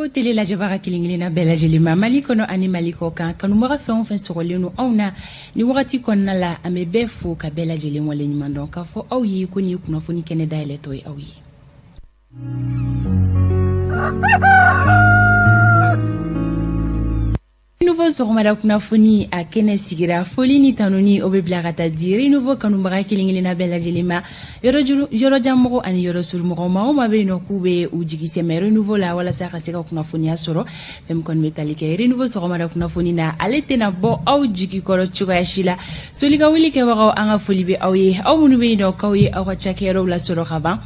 Renouveau télé lajɛbaga kelen-kelenna bɛɛ lajɛlen ma, Mali kɔnɔ ani Mali kɔ kan, kanubaga fɛn o fɛn sɔgɔlen don anw na ni wagati kɔnɔna la, an bɛ bɛɛ fo ka bɛɛ lajɛlen waleɲuman dɔn k'a fɔ aw ye ko nin ye kunnafoni kɛnɛ dayɛlɛtɔ ye aw ye. Renouveau sɔgɔmada kunnafoni a kɛnɛ sigira. Foli ni tanuni o bɛ bila ka taa di Renouveau kanubaga kelen-kelenna bɛɛ lajɛlen ma, yɔrɔjanmɔgɔ ani yɔrɔ surumɔgɔ. Maa o maa bɛ yen nɔ k'u bɛ u jigi sɛmɛ Renouveau la walasa ka se ka kunnafoniya sɔrɔ, fɛn min kɔni bɛ tali kɛ Renouveau sɔgɔmada kunnafoni na, ale tɛna bɔ aw jigi kɔrɔ cogoya si la. Soli ka wuli kɛbagaw, an ka foli bɛ aw ye. Aw minnu bɛ yen nɔ k'aw ye aw ka cakɛyɔrɔw lasɔrɔ ka ban,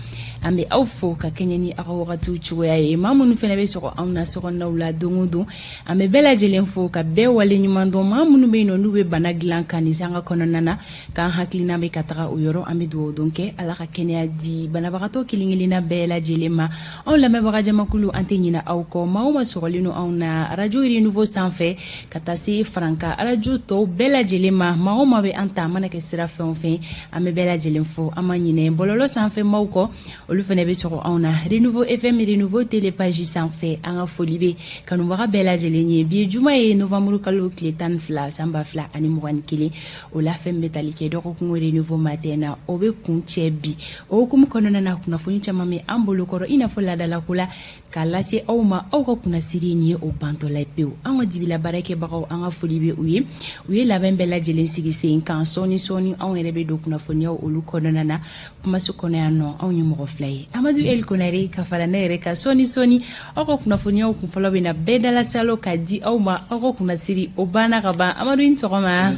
an bɛ aw fo ka kɛɲɛ ni aw ka wagatiw cogoya ye. Maa minnu fana bɛ sɔgɔ anw na sokɔnɔnaw la don o don, an bɛ bɛɛ lajɛlen fo ka bɛɛ wale ɲuman dɔn. Maa minnu bɛ yen nɔ n'u bɛ bana dilan kan nin sanga kɔnɔna na, k'an hakilina bɛ ka taga o yɔrɔ, an bɛ dugawu don kɛ Ala ka kɛnɛya di banabagatɔ kelen-kelenna bɛɛ lajɛlen ma. Anw lamɛnbaga jamakulu, an tɛ ɲinɛ aw kɔ. Maa o maa sɔgɔlen don anw na arajo Renouveau sanfɛ ka taa se faranka arajo tɔw bɛɛ lajɛlen ma, maa o maa bɛ an ta, a mana kɛ sira fɛn o fɛn, an bɛ bɛɛ lajɛlen fo. An ma ɲinɛ bɔlɔlɔ sanfɛ maaw kɔ, olu fana bɛ sɔgɔ anw na Renouveau FM, Renouveau télé page sanfɛ. An ka foli bɛ kanubaga bɛɛ lajɛlen ye. Bi ye juma ye, novembre kalo tile 12, san 2021. O la, fɛn bɛ tali kɛ dɔgɔkun Renouveau matin na, o bɛ kuncɛ bi. O hukumu kɔnɔna na, kunnafoni caman bɛ an bolokɔrɔ, i n'a fɔ laadalako la, k'a lase aw ma. Aw ka kunnasiri nin ye o bantɔla ye pewu. An ka dibila baarakɛbagaw, an ka foli bɛ u ye. U ye labɛn bɛɛ lajɛlen sigi sen kan. Sɔɔni sɔɔni, anw yɛrɛ bɛ don kunnafoniyaw olu kɔnɔna na. Kumaso kɔnɔ yan nɔ, anw ye mɔgɔ fila ye, Amadu El Konare ka fara ne yɛrɛ kan. Sɔɔni sɔɔni, aw ka kunnafoniyaw kunfɔlɔ bɛ na bɛɛ dalasalo ka di aw ma. Aw ka kunnasiri o banna ka ban. Amadu, i ni sɔgɔma.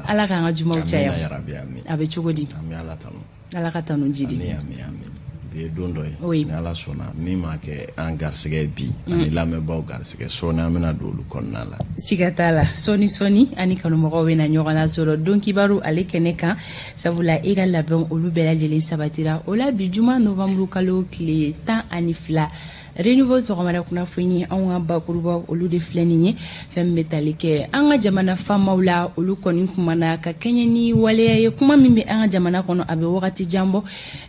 Ala k'an ka jumaw caya. A bɛ cogo di? Ala ka tanu jidi. Bi ye don dɔ ye, ni Ala sɔnna min ma kɛ an garisɛgɛ bi ani lamɛnbaaw garisɛgɛ, sɔɔni an bɛna don olu kɔnɔna la. Siga t'a la, sɔɔni sɔɔni ani kanumɔgɔw bɛna ɲɔgɔn lasɔrɔ don kibaru ale kɛnɛ kan, sabula e ka labɛn olu bɛɛ lajɛlen sabatira. O la, bi juma novembre kalo tile 12, Renouveau sɔgɔmada kunnafoni, anw ka bakurubaw olu de filɛ nin ye. Fɛn min bɛ tali kɛ an ka jamana faamaw la, olu kɔni kumana ka kɛɲɛ ni waleya ye, kuma min bɛ an ka jamana kɔnɔ, a bɛ wagati jan bɔ,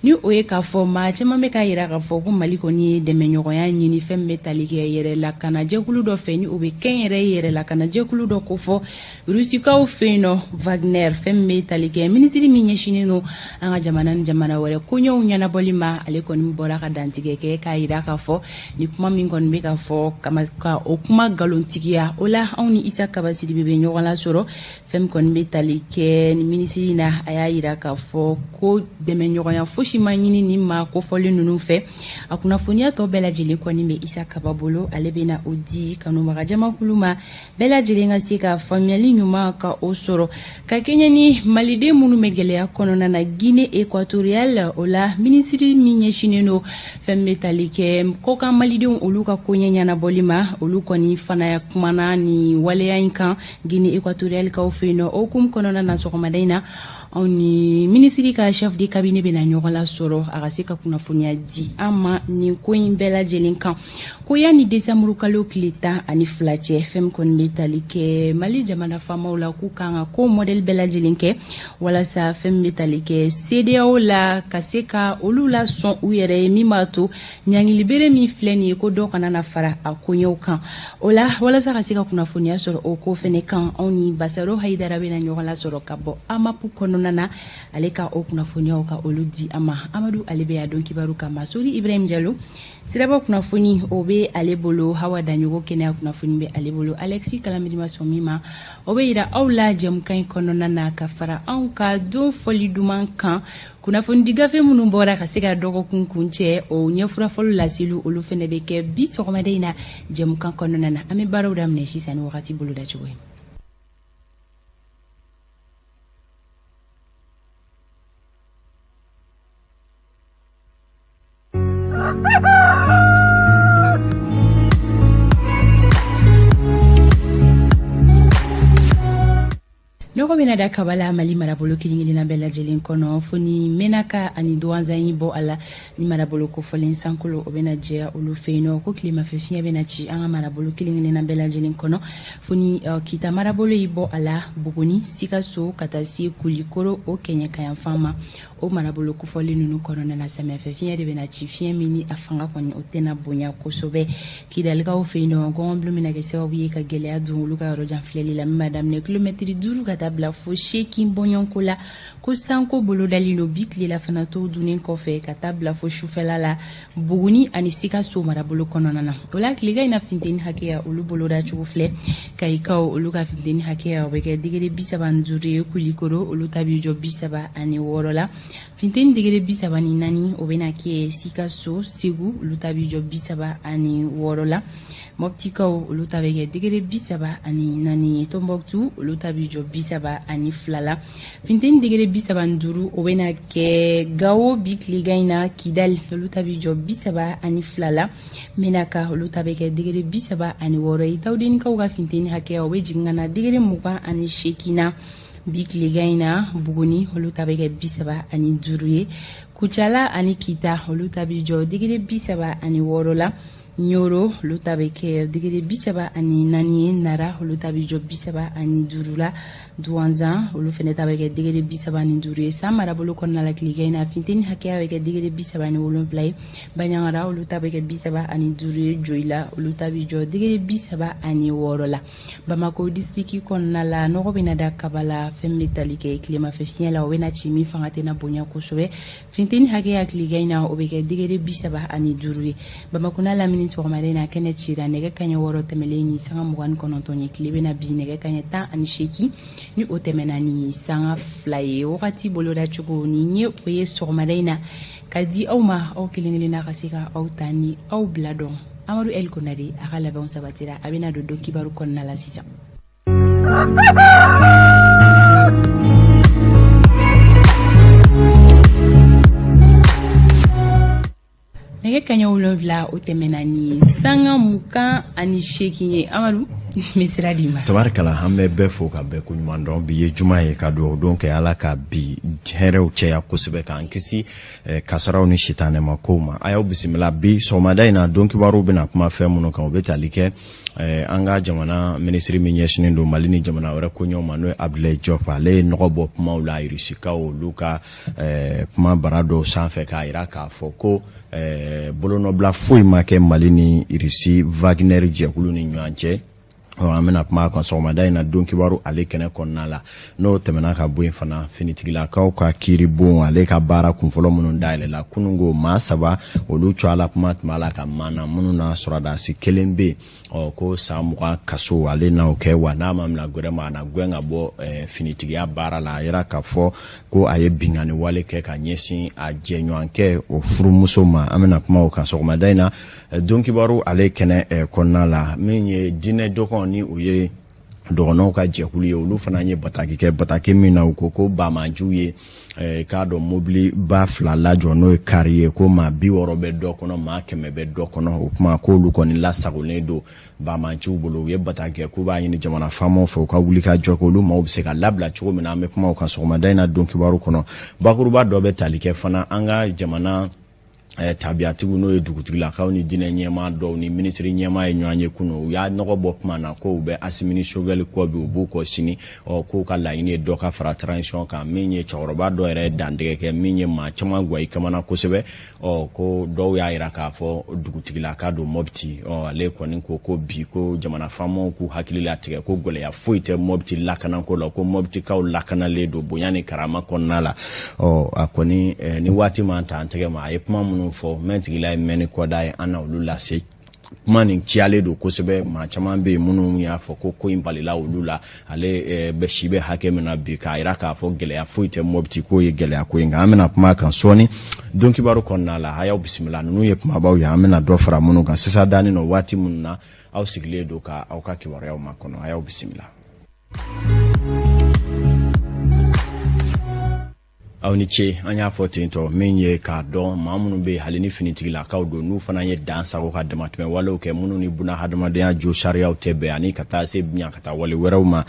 ni o ye k'a fɔ maa caman bɛ k'a yira k'a fɔ ko Mali kɔni ye dɛmɛɲɔgɔnya ɲini fɛn min bɛ tali kɛ yɛrɛ lakanajɛkulu dɔ fɛ, ni o bɛ kɛnyɛrɛye yɛrɛ lakanajɛkulu dɔ kofɔ Rusikaw fɛ yen nɔ, Wagner. Fɛn min bɛ tali kɛ minisiri min ɲɛsinnen don an ka jamana ni jamana wɛrɛ koɲɛw ɲɛnabɔli ma, ale kɔni bɔra ka dantigɛ kɛ k'a yira k'a fɔ ni kuma min kɔni bɛ ka fɔ, ka o kuma nkalontigiya. O la, anw ni Isa Kaba Sidibe bɛ ɲɔgɔn lasɔrɔ. Fɛn min kɔni bɛ tali kɛ ni minisiri na, a y'a yira k'a fɔ ko dɛmɛɲɔgɔnya fosi ma ɲini ni maa kofɔlen ninnu fɛ. A kunnafoniya tɔ bɛɛ lajɛlen kɔni bɛ Isa Kaba bolo, ale bɛna o di kanubaga jamakulu ma, bɛɛ lajɛlen ka se ka faamuyali ɲuman ka o sɔrɔ ka kɛɲɛ ni maliden minnu bɛ gɛlɛya kɔnɔna na Guinée équatoriale. O la, minisiri min ɲɛsinnen don fɛn bɛ tali kɛ kɔkan malidenw olu ka koɲɛ ɲɛnabɔli ma, olu kɔni fana kumana ni waleya in kan Guinée équatoriale kaw fɛ yen nɔ. O hukumu kɔnɔna na, sɔgɔmada in na, anw ni minisiri ka chef de cabinet bɛna ɲɔgɔn lasɔrɔ, a ka se ka kunnafoniya di an ma nin ko in bɛɛ lajɛlen kan. Ko yanni desanburu kalo tile 12 cɛ, fɛn min kɔni bɛ tali kɛ Mali jamana faamaw la, k'u kan ka ko mɔdɛli bɛɛ lajɛlen kɛ walasa fɛn min bɛ tali kɛ CEDEAO la, ka se ka olu lasɔn u yɛrɛ ye, min b'a to ɲangilibere min filɛ nin ye, ko dɔ kana na fara a koɲɛw kan. O la, walasa ka se ka kunnafoniya sɔrɔ o ko fɛnɛ kan, anw ni Basaro Hayidara bɛna ɲɔgɔn lasɔrɔ ka bɔ AMAP kɔnɔna na, ale ka o kunnafoniyaw ka olu di an ma. Amadu, ale bɛ yan don kibaru kama. Sori Ibrahim Jalo, siraba kunnafoni o bɛ ale bolo. Hawa Daɲogo, kɛnɛya kunnafoni bɛ ale bolo. Alexis Kalambirima sɔn min ma, o bɛ yira aw la jɛmukan in kɔnɔna na, ka fara anw ka don fɔli duman kan. Kunnafoni di gafe minnu bɔra ka se ka dɔgɔkun kuncɛ, o ɲɛfura fɔlɔ laseliw, olu fɛnɛ bɛ kɛ bi sɔgɔmada in na jɛmukan kɔnɔna na. An bɛ baaraw daminɛ sisan ni wagati bolodacogo ye. Nɔgɔ bɛna da kaba la Mali marabolo kelen-kelenna bɛɛ lajɛlen kɔnɔ, fo ni Menaka ani Duwanzan y'i bɔ a la. Ni marabolo kofɔlen sankolo, o bɛna jɛya olu fɛ yen nɔ. Ko tilemafɛ fiɲɛ bɛna ci an ka marabolo kelen-kelenna bɛɛ lajɛlen kɔnɔ, fo ni Kita marabolo y'i bɔ a la, Buguni, Sikaso, ka taa se Kulikoro, o kɛɲɛkayanfan ma. O marabolo kofɔlen ninnu kɔnɔna na, samiyɛfɛ fiɲɛ de bɛna ci, fiɲɛ min ni a fanga kɔni o tɛna bonya kosɛbɛ. Kidalikaw fɛ yen nɔ, gɔngɔnbulu bɛna kɛ sababu ye ka gɛlɛya don olu ka yɔrɔ jan filɛli la, min b'a daminɛ kilomɛtiri 5 ka taa bila fo 8 bɔɲɔgɔnko la. Ko sanko bolodalen don bi tilelafana to dunnen kɔfɛ ka taa bila fo sufɛla la, Buguni ani Sikaso marabolo kɔnɔna na. O la tilegan in na, funteni hakɛya olu boloda cogo filɛ. Kayikaw, olu ka funteni hakɛya o bɛ kɛ degere 35 ye. Kulikoro, olu ta bɛ jɔ 36 la. Funteni degere 34, o bɛna kɛ Sikaso. Segu, olu ta bɛ jɔ 36 la. Mɔptikaw, olu ta bɛ kɛ degere 34 ye. Tɔnbɔkutu, olu ta bɛ jɔ 32 la. Funteni degere 35, o bɛna kɛ Gawo bi tilegan in na. Kidali, olu ta bɛ jɔ 32 la. Menaka, olu ta bɛ kɛ degere 36 ye. Tawudenikaw ka funteni hakɛya, o bɛ jigin ka na degere 28 na bi tilegan in na. Buguni, olu ta bɛ kɛ 35 ye. Kucala ani Kita, olu ta bɛ jɔ degere 36 la. Ɲoro, olu ta bɛ kɛ degere 34 ye. Nara, olu ta bɛ jɔ 35 la. Duwanzan, olu fana ta bɛ kɛ degere 35 ye. San marabolo kɔnɔna la, tilegan in na, funteni hakɛya bɛ kɛ degere 37 ye. Baɲangara, olu ta bɛ kɛ 35 ye. Joyila, olu ta bɛ jɔ degere 36 la. Bamakɔ disiriki kɔnɔna la, nɔgɔ bɛna da kaba la. Fɛn bɛ tali kɛ tilemafɛ fiɲɛ la, o bɛna ci min fanga tɛna bonya kosɛbɛ. Funteni hakɛya tilegan in na, o bɛ kɛ degere 35 ye. Bamakɔ n'a lamini, sɔgɔmada in na, kɛnɛ cira nɛgɛ kaɲɛ 6 tɛmɛlen ni sanga 29 ye. Tile bɛna bin nɛgɛ kaɲɛ 18 ni o tɛmɛna ni sanga 2 ye. Wagati bolodacogo nin ye, o ye sɔgɔmada in na ka di aw ma, aw kelen kelenna ka se ka aw ta ni aw bila dɔn. Amadu El Konare, a ka labɛnw sabatira, a bɛna don don kibaru kɔnɔna la sisan. Nɛgɛ kaɲɛ 7, o tɛmɛna ni sanga 28 ye. Amadu, n bɛ sira d'i ma. Tabarikala, an bɛ bɛɛ fo ka bɛɛ ko ɲuman dɔn. Bi ye juma ye, ka dugawu don kɛ Ala ka bi hɛrɛw cɛya kosɛbɛ, k'an kisi kasaraw ni sitanɛma kow ma. A y'aw bisimila bi sɔgɔmada in na. Don kibaru bɛna kuma fɛn minnu kan, o bɛ tali kɛ an ka jamana minisiri min ɲɛsinnen don Mali ni jamana wɛrɛ koɲɛw ma, n'o ye Abdoulaye Diop. Ale ye nɔgɔ bɔ kumaw la Irisikaw olu ka kuma bara dɔw sanfɛ, k'a jira k'a fɔ ko bolonɔbila foyi ma kɛ Mali ni Irisi Wagner jɛkulu ni ɲɔgɔn cɛ. An bɛna kuma kan sɔgɔmada in na don kibaru ale kɛnɛ kɔnɔna la. N'o tɛmɛna ka bɔ yen fana, finitigilakaw ka kiiribon ale ka baara kunfɔlɔ minnu dayɛlɛla kununko, maa saba olu cogoya la kuma tun b'a la ka maana minnu na, sɔrɔdasi kelen bɛ yen, ɔ ko san 20 kaso ale n'o kɛ wa n'a ma minɛ gɛrɛ ma, a na gɛn ka bɔ finitigiya baara la. A yira k'a fɔ ko a ye binkanni wale kɛ ka ɲɛsin a jɛɲɔgɔnkɛ o furumuso ma. An bɛna kuma o kan sɔgɔmada in na don kibaru ale kɛnɛ kɔnɔna la. Min ye diinɛ dɔgɔn ni o ye dɔgɔnɔw ka jɛkulu ye, olu fana ye bataki kɛ, bataki min na u ko ko banbaanciw ye k'a dɔn mobili ba fila lajɔ, n'o ye kari ye, ko maa 60 bɛ dɔ kɔnɔ, maa 100 bɛ dɔ kɔnɔ. O kuma k'olu kɔni lasagolen don banbaanciw bolo. U ye bataki kɛ k'u b'a ɲini jamana faamaw fɛ, u ka wuli ka jɔ kɛ, olu maaw bɛ se ka labila cogo min na. An bɛ kuma o kan sɔgɔmada in na don kibaru kɔnɔ. Bakuruba dɔ bɛ tali kɛ fana an ka jamana tabiyatigiw, n'o ye dugutigilakaw ni diinɛ ɲɛmaa dɔw ni minisiri ɲɛmaa ye ɲɔgɔn ye kunun. U y'a nɔgɔ bɔ kuma na ko u bɛ Asimi ni Choguel kɔ bi, u b'u kɔ sini. Ɔ k'u ka laɲini ye dɔ ka fara transition kan. Min ye cɛkɔrɔba dɔ yɛrɛ ye dantigɛ kɛ min ye maa caman gwa i kamana kosɛbɛ. Ɔ ko dɔw y'a jira k'a fɔ dugutigilaka don Mɔpiti. Ɔ ale kɔni ko ko bi ko jamana faamaw k'u hakili latigɛ, ko gɛlɛya foyi tɛ Mɔpiti lakanako la, ko Mɔpitikaw lakanalen don bonya ni karama kɔnɔna la. Ɔ a kɔni ni waati m'an ta an tɛgɛ ma, a ye kuma minnu fɔ, mɛn tigila ye mɛnni kɔda ye, an na olu lase. Kuma nin ciyalen don kosɛbɛ, maa caman bɛ yen minnu y'a fɔ ko ko in balila olu la. Ale bɛ si bɛ hakɛ min na bi, k'a jira k'a fɔ gɛlɛya foyi tɛ Mɔpiti, k'o ye gɛlɛya ko ye. Nka an bɛna kuma kan sɔɔni don kibaru kɔnɔna la. A y'aw bisimila. Ninnu ye kumabaw ye, an bɛna dɔ fara minnu kan sisan danin nɔ, waati minnu na aw sigilen don ka aw ka kibaruyaw makɔnɔ. A y'aw bisimila. Aw ni ce. An y'a fɔ ten tɔ, min ye k'a dɔn maa minnu bɛ hali ni finitigilakaw don, n'u fana ye dan sago ka damatɛmɛ walew kɛ minnu ni buna hadamadenya jo sariyaw tɛ bɛn, ani ka taa se ɲankata wale wɛrɛw ma,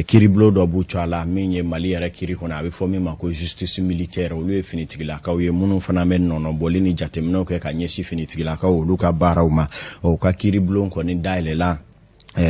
kiiribulon dɔ b'u cogoya la min ye Mali yɛrɛ kiiri kɔnɔ, a bɛ fɔ min ma ko justice militaire. Olu ye finitigilakaw ye minnu fana bɛ nɔnɔbɔli ni jateminɛw kɛ ka ɲɛsin finitigilakaw olu ka baaraw ma. O ka kiiribulon kɔni dayɛlɛla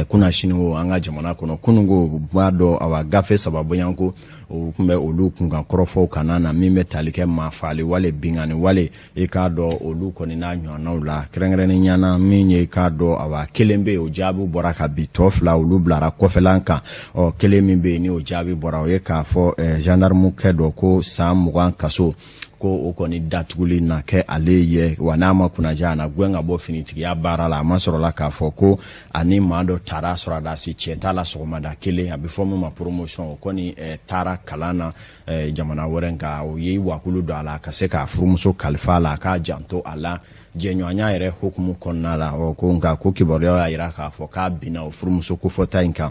kunasini o an ka jamana kɔnɔ kununko b'a dɔn. Awa, gafe saba bonyanko o tun bɛ olu kunkan kɔrɔfɔw kana na min bɛ tali kɛ maa faali wale, binkanni wale, i k'a dɔn olu kɔni n'a ɲɔgɔnnaw la. Kɛrɛnkɛrɛnnenya na, min ye i k'a dɔn, awa, kelen bɛ yen, o jaabi bɔra ka bi, tɔ fila olu bilara kɔfɛlan kan. Ɔ, kelen min bɛ yen ni o jaabi bɔra, o ye k'a fɔ gendarme kɛ dɔ ko san 20 kaso, ko o kɔni datuguli na kɛ ale ye, wa n'a ma kunnaja, a na gɛn ka bɔ finitigiya baara la. A ma sɔrɔla k'a fɔ ko ani maa dɔ taara sɔrɔdasi cɛ t'a la sɔgɔmada kelen, a bɛ fɔ min ma promotion, o kɔni taara kalan na jamana wɛrɛ, nka o ye wakulu don a la ka se k'a furumuso kalifa a la, a k'a janto a la jɛɲɔgɔnya yɛrɛ hukumu kɔnɔna la. Ɔ, ko nka ko kibaruya y'a jira k'a fɔ k'a binna o furumuso kofɔta in kan.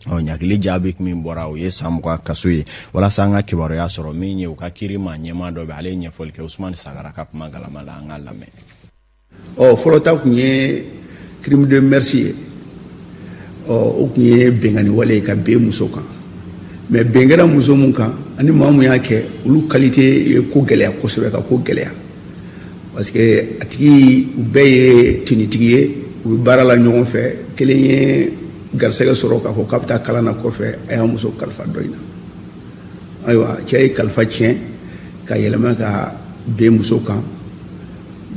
Ɔ, ɲagili jaabi min bɔra, o ye san 20 kaso ye. Walasa an ka kibaruya sɔrɔ, min ye u ka kiiri maa ɲɛmaa dɔ bɛ, ale ye ɲɛfɔli kɛ Usumani Sagara ka kuma galama la. An k'a lamɛn. Ɔ, fɔlɔ ta tun ye crime de mœurs ye. Ɔ, o tun ye binkanni wale ye ka bin muso kan. Mais bin kɛra muso mun kan ani maa mun y'a kɛ, olu qualité ye ko gɛlɛya kosɛbɛ, ka ko gɛlɛya, parce que a tigi u bɛɛ ye tenitigi ye, u bɛ baara la ɲɔgɔn fɛ. Kelen ye garisɛgɛ sɔrɔ k'a fɔ k'a bɛ taa kalan na kɔfɛ, a y'a muso kalifa dɔ in na. Ayiwa, cɛ ye kalifa tiɲɛ ka yɛlɛma ka bin muso kan.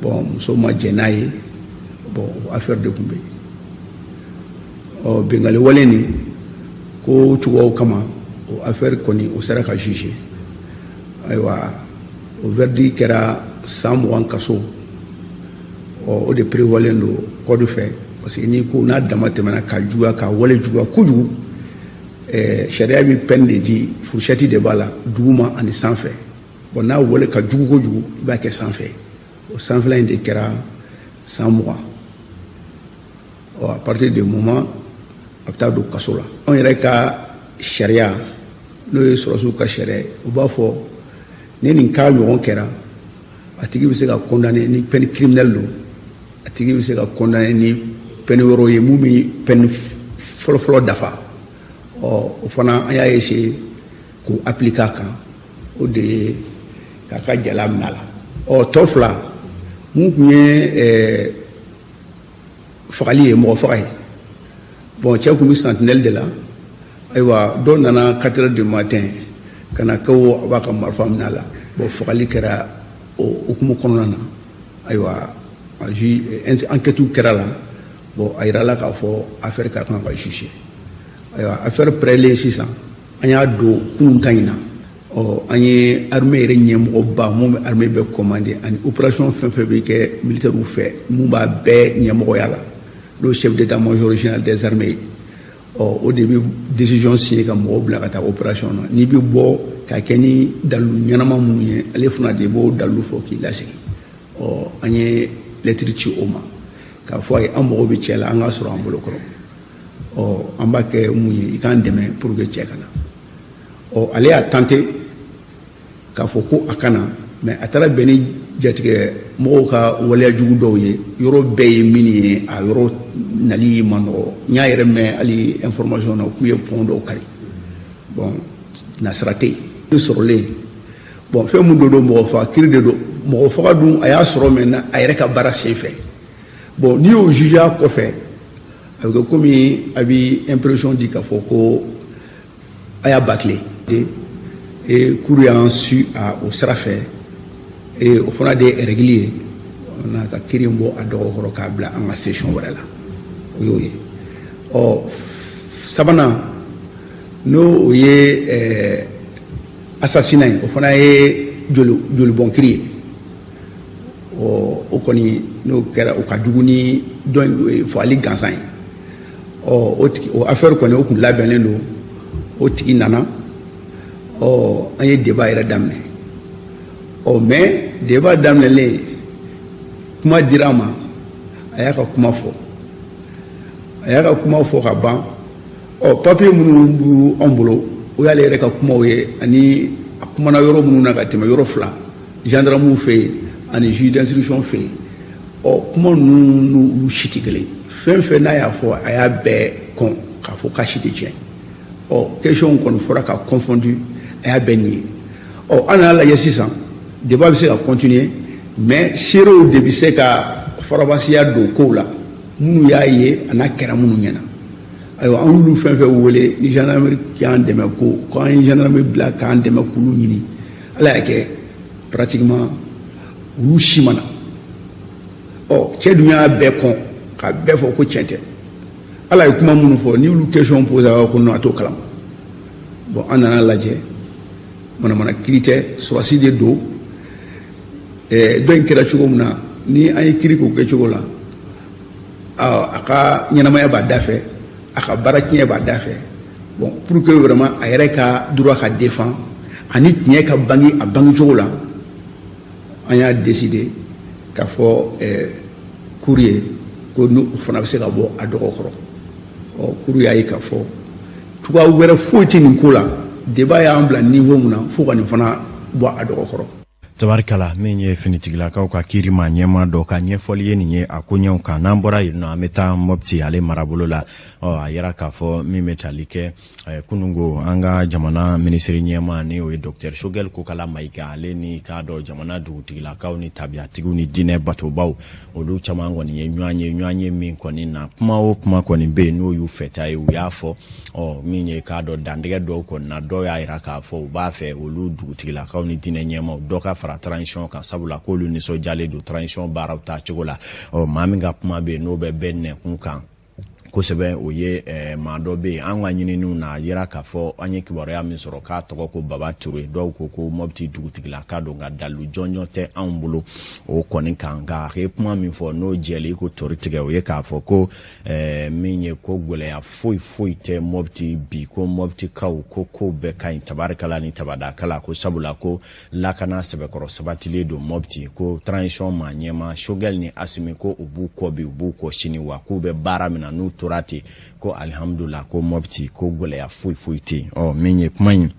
Bon, muso ma jɛn n'a ye. Bon, o affaire de tun bɛ yen. Ɔ, binkanni wale nin ko cogoyaw kama, o affaire kɔni o sera ka juger. Ayiwa, o verdict kɛra san 20 kaso. Ɔ, o de prévoilen don code fɛ, parce que ni ko n'a dama tɛmɛna ka juguya, ka wale juguya kojugu, sariya bɛ peine de di, fourchette de b'a la, duguma ani sanfɛ. Bon, n'a wale ka jugu kojugu, i b'a kɛ sanfɛ. O sanfɛla in de kɛra san 20. Ɔ, à partir du moment a bɛ taa don kaso la. Anw yɛrɛ ka sariya, n'o ye sɔrɔdasiw ka sariya ye, u b'a fɔ ni nin cas ɲɔgɔn kɛra, a tigi bɛ se ka condamner ni peine criminelle don, a tigi bɛ se ka condamner ni peine wɛrɛw ye mun bɛ peine fɔlɔfɔlɔ dafa. Ɔ, o fana an y'a essayer k'o appliquer a kan, o de ye k'a ka jala minɛ a la. Ɔ, tɔ fila mun tun ye fagali ye, mɔgɔ faga ye. Bon, cɛ tun bɛ sentinelle de la. Ayiwa, dɔw nana 4 heures du matin ka na ko a b'a ka marifa minɛ a la. Bon, fagali kɛra o hukumu kɔnɔna na. Ayiwa, enquête kɛra la. Bon, a yirala k'a fɔ affaire ka kan ka juger. Ayiwa, affaire prêtlen sisan, an y'a don kunun ta in na. Ɔ, an ye armée yɛrɛ ɲɛmɔgɔba mun bɛ armée bɛɛ commander ani opération fɛn fɛn bɛ kɛ militaires fɛ, mun b'a bɛɛ ɲɛmɔgɔya la, n'o chef d'état-major général des armées ye. Ɔ, o de bɛ décision signer ka mɔgɔw bila ka taa opération na. N'i bɛ bɔ ka kɛ ni dalilu ɲɛnama minnu ye, ale fana de b'o dalilu fɔ k'i lasegin. Ɔ, an ye lettre ci o ma k'a fɔ a ye an mago bɛ cɛ la, an k'a sɔrɔ an bolo kɔrɔ. Ɔ, an b'a kɛ mun ye, i k'an dɛmɛ pour que cɛ ka na. Ɔ, ale y'a tenté k'a fɔ ko a ka na, mais a taara bɛn ni jatigɛ mɔgɔw ka waleya jugu dɔw ye. Yɔrɔ bɛɛ ye min ye, a yɔrɔ nali ma nɔgɔ. N y'a yɛrɛ mɛn hali information na k'u ye pont dɔw kari. Bon, nasira tɛ yen sɔrɔlen. Bon, fɛn mun don, mɔgɔ faga kiri de don. Mɔgɔ faga dun, a y'a sɔrɔ mɛ a yɛrɛ ka baara sen fɛ. Bon, n'i y'o juger a kɔfɛ, a bɛ kɛ komi a bɛ impression di k'a fɔ ko a y'a bâclé. Et cour y'an su a o sira fɛ, et o fana de ye règle ye n'a ka kiiri bɔ a dɔgɔkɔrɔ k'a bila an ka session wɛrɛ la. O y'o ye. Ɔ, sabanan, n'o o ye assassinat ye, o fana ye joli jolibɔn kiri ye. Ɔ, o kɔni n'o kɛra, o ka jugu ni dɔ fagali gansan ye. Ɔ, o tigi, o affaire kɔni, o tun labɛnnen don. O tigi nana. Ɔ, an ye débat yɛrɛ daminɛ. Ɔ, mais débat daminɛlen, kuma dira a ma, a y'a ka kuma fɔ. A y'a ka kuma fɔ ka ban. Ɔ, papier minnu b'anw bolo, o y'ale yɛrɛ ka kumaw ye ani a kumana yɔrɔ minnu na ka tɛmɛ yɔrɔ fila, gendarmew fɛ yen ani juge d'instruction fɛ yen, ɔ kuma ninnu n'olu si tɛ kelen. Fɛn fɛn n'a y'a fɔ, a y'a bɛɛ kɔn k'a fɔ k'a si tɛ tiɲɛ. Ɔ question kɔni fɔra ka confondu, a y'a bɛɛ nin ye. Ɔ an nana lajɛ sisan, débat bɛ se ka continuer, mais seerew de bɛ se ka farabasiya don kow la, minnu y'a ye a n'a kɛra minnu ɲɛna. Ayiwa, an y'olu fɛn fɛn wele ni gendarmerie y'an dɛmɛ, ko an ye gendarmerie bila k'an dɛmɛ k'olu ɲini. Ala y'a kɛ, pratiquement olu si ma na. Ɔ cɛ dun y'a bɛɛ kɔn k'a bɛɛ fɔ ko tiɲɛ tɛ. Ala ye kuma minnu fɔ, n'i y'olu question posé, a b'a fɔ ko non, a t'o kalama. Bon, an nana lajɛ, manamana kiiri tɛ, sɔrɔsi de don. Dɔ in kɛra cogo min na, ni an ye kiiri k'o kɛcogo la, a ka ɲɛnamaya b'a da fɛ, a ka baara tiɲɛ b'a da fɛ. Bon, pour que vraiment a yɛrɛ ka droit ka défend ani tiɲɛ ka bange a bange cogo la, an y'a décider k'a fɔ cour ye ko n'o fana bɛ se ka bɔ a dɔgɔ kɔrɔ. Ɔ cour y'a ye k'a fɔ cogoya wɛrɛ foyi tɛ nin ko la. Débat y'an bila niveau mun na, fo ka nin fana bɔ a dɔgɔ kɔrɔ. Tabarikala, min ye finitigilakaw ka kiiri ma ɲɛma dɔ ka ɲɛfɔli ye nin ye a koɲɛw kan. N'an bɔra yen nɔ, an bɛ taa Mɔpti ale marabolo la. Ɔ a yira k'a fɔ min bɛ tali kɛ kunungo, an ka jamana minisiri ɲɛma, ni o ye Docteur Choguel Kokala Mayiga, ale ni k'a dɔn jamana dugutigilakaw ni tabiyatigiw ni diinɛ batobaw, olu caman kɔni ye ɲɔgɔn ye. Ɲɔgɔn ye min kɔni na, kuma o kuma kɔni bɛ yen n'o y'u fɛta ye, u y'a fɔ. Ɔ min ye k'a dɔn dantigɛ dɔw kɔni na, dɔw y'a yira k'a fɔ u b'a fɛ olu dugutigilakaw ni diinɛ ɲɛmaw dɔ ka fara transition kan, sabula k'olu nisɔndiyalen don transition baaraw taacogo la. Ɔ maa min ka kuma bɛ yen n'o bɛ bɛɛ nɛkun kan kosɛbɛ, o ye maa dɔ bɛ yen, an ka ɲininiw na a yira k'a fɔ an ye kibaruya min sɔrɔ k'a tɔgɔ ko Baba Ture. Dɔw ko ko Mɔpti dugutigilaka don, nka dalilu jɔnjɔn tɛ anw bolo o kɔni kan. Nka a ye kuma min fɔ n'o jɛlen ko tori tigɛ, o ye k'a fɔ ko min ye ko gɛlɛya foyi foyi tɛ Mɔpti bi, ko Mɔptikaw ko kow bɛɛ ka ɲi tabarikala ni tabadakala, ko sabula ko lakana sɛbɛkɔrɔ sabatilen don Mɔpti, ko transition maa ɲɛma Choguel ni Asimi ko u b'u kɔ bi, u b'u kɔ sini, wa k'u bɛ baara min na n'u tora ten, ko alihamudulila, ko Mɔpti ko gɛlɛya foyi foyi tɛ yen. Ɔ min ye kuma in,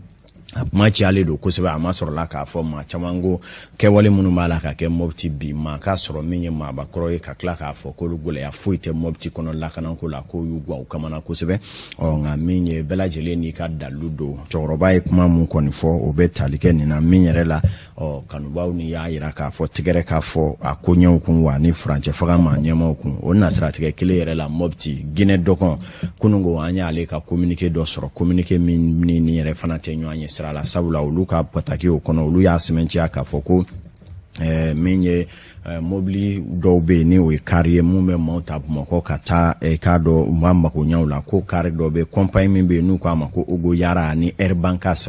a kuma cayalen don kosɛbɛ, a ma sɔrɔla k'a fɔ maa caman ko kɛwale minnu b'a la ka kɛ Mɔpti bi, maa k'a sɔrɔ min ye maabakɔrɔ ye ka tila k'a fɔ k'olu gɛlɛya foyi tɛ Mɔpti kɔnɔ lakanako la, k'o y'u gan u kamana kosɛbɛ. Ɔ nka min ye bɛɛ lajɛlen n'i ka dalilu don, cɛkɔrɔba ye kuma mun kɔni fɔ, o bɛ tali kɛ nin na min yɛrɛ la. Ɔ kanubaw ni y'a yira k'a fɔ tigɛrɛ k'a fɔ a koɲɛw kun wa ni furancɛ faga maa ɲɛmaw kun, o nasiratigɛ kelen yɛrɛ la, Mɔpti Ginɛ dɔkɔn, kunungo an y'ale ka communiqué dɔ sɔrɔ, communiqué min ni nin yɛrɛ fana tɛ ɲɔgɔn ye sira la, sabula olu ka bataki o kɔnɔ, olu y'a sɛmɛntiya k'a fɔ ko min ye mobili dɔw bɛ yen ni o ye kari ye mun bɛ maaw ta Bamakɔ ka taa k'a dɔn u b'a mago ɲɛw la, ko kari dɔ bɛ compagnie min bɛ yen n'u k'a ma ko Ogo Yara ni Air Bankas.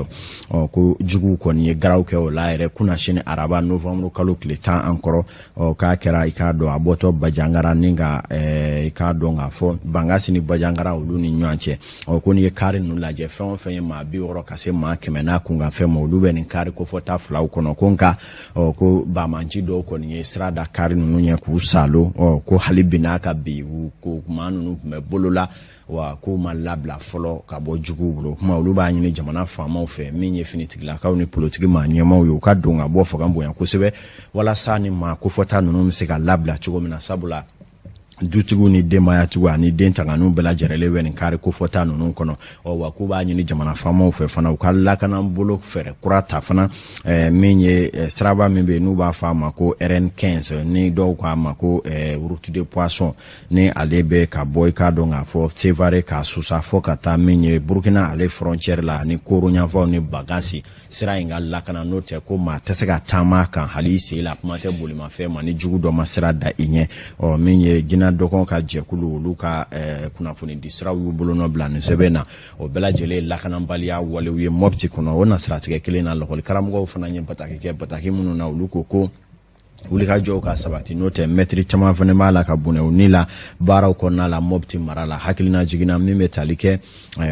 Ɔ ko juguw kɔni ye garaw kɛ o la yɛrɛ kunasini araba novembre kalo tile 10 an kɔrɔ. Ɔ k'a kɛra i k'a dɔn a bɔtɔ Bajangara ni ka i k'a dɔn k'a fɔ Bankasi ni Bajangara olu ni ɲɔgɔn cɛ. Ɔ ko n'i ye kari ninnu lajɛ, fɛn o fɛn ye maa 60 ka se maa 100 n'a kunkanfɛn ma, olu bɛ nin kari kofɔta filaw kɔnɔ. Ko nka ɔ ko banbanci dɔw kɔni ye sira da kari ninnu ɲɛ k'u salo. Ɔ ko hali bi n'a ka bi, ko maa ninnu tun bɛ bolo la wa k'u ma labila fɔlɔ ka bɔ juguw bolo. Kuma olu b'a ɲini jamana faamaw fɛ, min ye finitigilakaw ni politiki maa ɲɛmaw ye, u ka don ka bɔ fanga bonya kosɛbɛ walasa ni maa kofɔta ninnu bɛ se ka labila cogo min na, sabula dutigiw ni denbayatigiw ani den tanganiw bɛɛ lajɛlen bɛ nin kari kofɔta ninnu kɔnɔ. Ɔ wa k'u b'a ɲini jamana faamaw fɛ fana, u ka lakana bolo fɛɛrɛ kura ta fana, min ye siraba min bɛ yen n'u b'a fɔ a ma ko RN15, ni dɔw k'a ma ko route de poisson, ni ale bɛ ka bɔ i k'a dɔn k'a fɔ Sevare k'a susa fɔ ka taa min ye Burukina ale frontière la ni Koroɲanfaw ni Bagasi sira in ka lakana. N'o tɛ, ko maa tɛ se ka taama kan hali i sen la, kuma tɛ bolimafɛn ma ni jugu dɔ ma sira da i ɲɛ. Ɔ min ye Ginɛ dɔgɔn ka jɛkulu, olu ka kunnafoni di siraw y'u bolonɔ bila nin sɛbɛn na. O bɛɛ lajɛlen lakanabaliya walew ye Mɔpti kɔnɔ. O nasiratigɛ kelen na, lakɔli karamɔgɔw fana ye bataki kɛ, bataki minnu na olu ko ko Wulikajɔw ka sabati, n'o tɛ mɛtiri caman fana b'a la ka bɔnɛ u ni la baaraw kɔnɔna la Mopti mara la. Hakilina jiginna min bɛ tali kɛ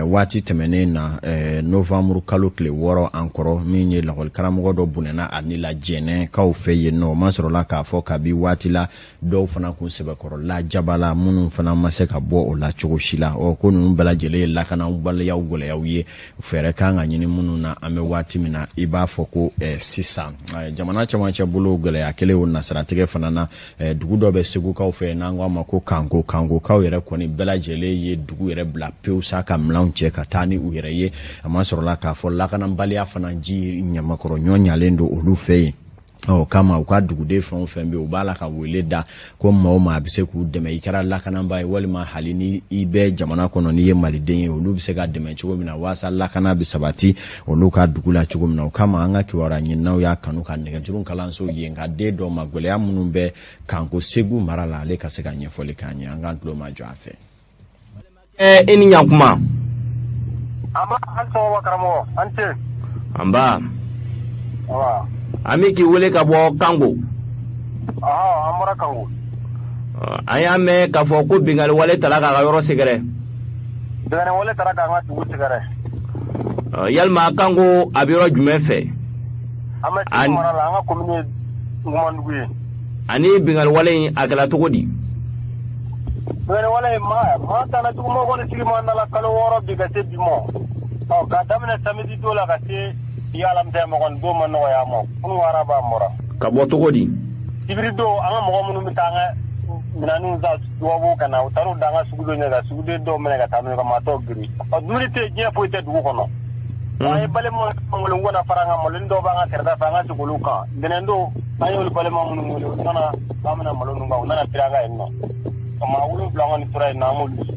waati tɛmɛnen na, novembre kalo tile 6 an kɔrɔ, min ye lakɔlikaramɔgɔ dɔ bɔnɛna a ni la Jɛnɛkaw fɛ yen nɔ. O ma sɔrɔla k'a fɔ kabi waati la dɔw fana kun sɛbɛkɔrɔ lajaba la, minnu fana ma se ka bɔ o la cogo si la. Ɔ ko ninnu bɛɛ lajɛlen ye lakanabaliyaw gɛlɛyaw ye, fɛɛrɛ kan ka ɲini minnu na an bɛ waati min na i b'a fɔ ko sisan. Jamana cɛmancɛ bolo gɛlɛya kelen o nasiratigɛ fana na, dugu dɔ bɛ Segukaw fɛ n'an ko a ma ko Kanko. Kankokaw yɛrɛ kɔni bɛɛ lajɛlen ye dugu yɛrɛ bila pewu sa ka minɛnw cɛ ka taa ni u yɛrɛ ye. A ma sɔrɔla k'a fɔ lakanabaliya fana ji ɲamakɔrɔ ɲɔ ɲalen don olu fɛ yen. Ɔ kama u ka duguden fɛn o fɛn bɛ yen, u b'a la ka wele da ko maa o maa a bɛ se k'u dɛmɛ, i kɛra lakanabaa ye walima hali ni i bɛ jamana kɔnɔ, n'i ye maliden ye, olu bɛ se ka dɛmɛ cogo min na walasa lakana bɛ sabati olu ka dugu la cogo min na. O kama an ka kibaruya ɲininaw y'a kanu ka nɛgɛjuru kalanso yen ka den dɔ ma gɛlɛya minnu bɛ Kanko Segu mara la, ale ka se ka ɲɛfɔli k'an ye. An k'an tulo majɔ a fɛ. I ni ɲankuma. An sɔgɔma karamɔgɔ, an ce. Nba. An bɛ k'i wele ka bɔ Kango. An bɔra Kango. An y'a mɛn k'a fɔ ko binkanni wale tala k'a ka yɔrɔ sɛgɛrɛ. Binkanni wale tala k'an ka dugu sɛgɛrɛ. Yalima Kango a bɛ yɔrɔ jumɛn fɛ? An bɛ Segu mara la, an ka commune ye Ngumandugu ye. Ani binkanni wale in a kɛra cogo di? Binkanni wale in maa tana juguman kɔni sigi ma nana kalo 6 bi ka se bi ma. Ɔ k'a daminɛ samedi don la ka se bi alamisa ma kɔni don ma nɔgɔya a ma. Kunun araba bɔra. Ka bɔ cogo di? Sibiri don an ka mɔgɔ minnu bɛ taa an ka minɛnw san tubabuw ka na, u taar'u da an ka suguden ɲɛ ka suguden dɔw minɛ ka taa n'u ye ka maa tɔw giri. Ɔ dumuni tɛ yen, diɲɛ foyi tɛ dugu kɔnɔ. An ye balima minnu wele fara an ka malo dɔw b'an ka kɛrɛda fɛ, an ka sigi olu kan. Ntɛnɛn don an y'olu balima minnu wele, u nana k'an bɛna malo ninnu kan, u nana biri an kan yen nɔ. Maa 7 kɔni tora yen nɔ, an m'olu ye.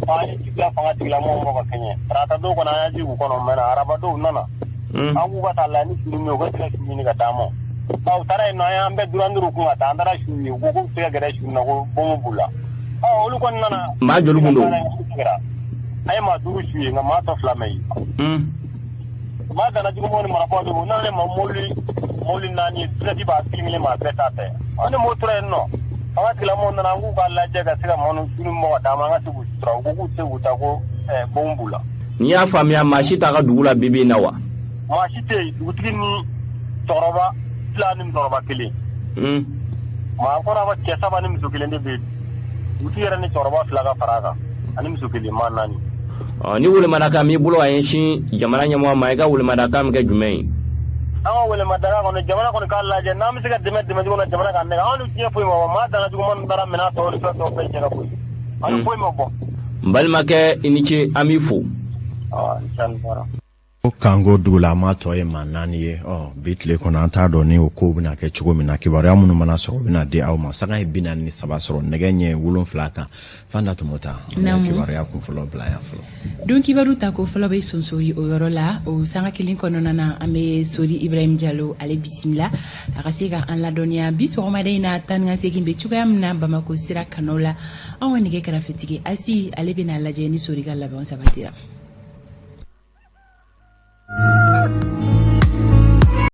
An ye ci bila fanga tigilamɔgɔw ma ka kɛɲɛ. Tarata don kɔni an y'a jigin u kɔnɔ, mɛ araba don u nana. An k'u ka taa la ni su min ye, u ka se ka su ɲini ka d'an ma. U taara yen nɔ, an y'an bɛɛ duran duuru kun ka taa, an taara su ye, u ko k'u tɛ se ka gɛrɛ su na, ko bɔnbu b'u la. Ɔ olu kɔni nana. Maa joli kun don? An ye maa 5 su ye, nka maa tɔ 2 ma ye. Maa dana jugumanw ni marabaaw de u nana ne ma mobili 4 ye, direct b'a kelen kelen maa bɛɛ ta fɛ. An ni mɔgɔw tora yen nɔ. Fanga tigilamɔgɔw nana, an k'u k'a lajɛ ka se ka maa su ni mɔgɔ d'an ma, an ka se k'u sutura. U ko k'u tɛ se k'u ta, ko bɔnbu b'u la. N'i y'a faamuya, maa si t'a ka dugu la bi bi in na wa? Maa si tɛ yen, dugutigi ni cɛkɔrɔba 2 ni musokɔrɔba 1. Maa kɔrɔ a cɛ 3 ni muso 1 de bɛ yen. Dugutigi yɛrɛ ni cɛkɔrɔba 2 ka fara a kan ani muso 1, maa 4. Ni welemadakan b'i bolo ka ɲɛsin jamana ɲɛmɔgɔ ma, i ka welemadakan bɛ kɛ jumɛn ye? An ka welemadakan kɔni, jamana kɔni k'a lajɛ n'an bɛ se ka dɛmɛ cogo min na, jamana k'an dɛmɛ. Anw ni diɲɛ foyi ma bɔ, maa dana juguman ninnu taara minɛn tɔw ni fɛn tɔw bɛɛ cɛ ka bɔ yen. An ni foyi ma bɔ. N balimakɛ, i ni ce, an b'i fo. O Kanko dugulama tɔ ye maa 4 ye. Ɔ bi tile kɔnɔ an t'a dɔn ni o kow bɛna kɛ cogo min na. Kibaruya minnu mana sɔrɔ, o bɛna di aw ma. Sanga ye 43 sɔrɔ nɛgɛ ɲɛ 7 kan. Fanta Tɔmɔta, an bɛ kibaruya kun fɔlɔ bila yan fɔlɔ. Don kibaru ta ko fɔlɔ bɛ sonsori o yɔrɔ la. O sanga kelen kɔnɔna na, an bɛ Sori Ibrahim Jalo ale bisimila a ka se ka an ladɔnniya bi sɔgɔmada in na taa ni ka segin bɛ cogoya min na Bamakɔ sira kanaw la. Anw ka nɛgɛ karafetigi Asi, ale bɛna lajɛ ni Sori ka labɛnw sabatira.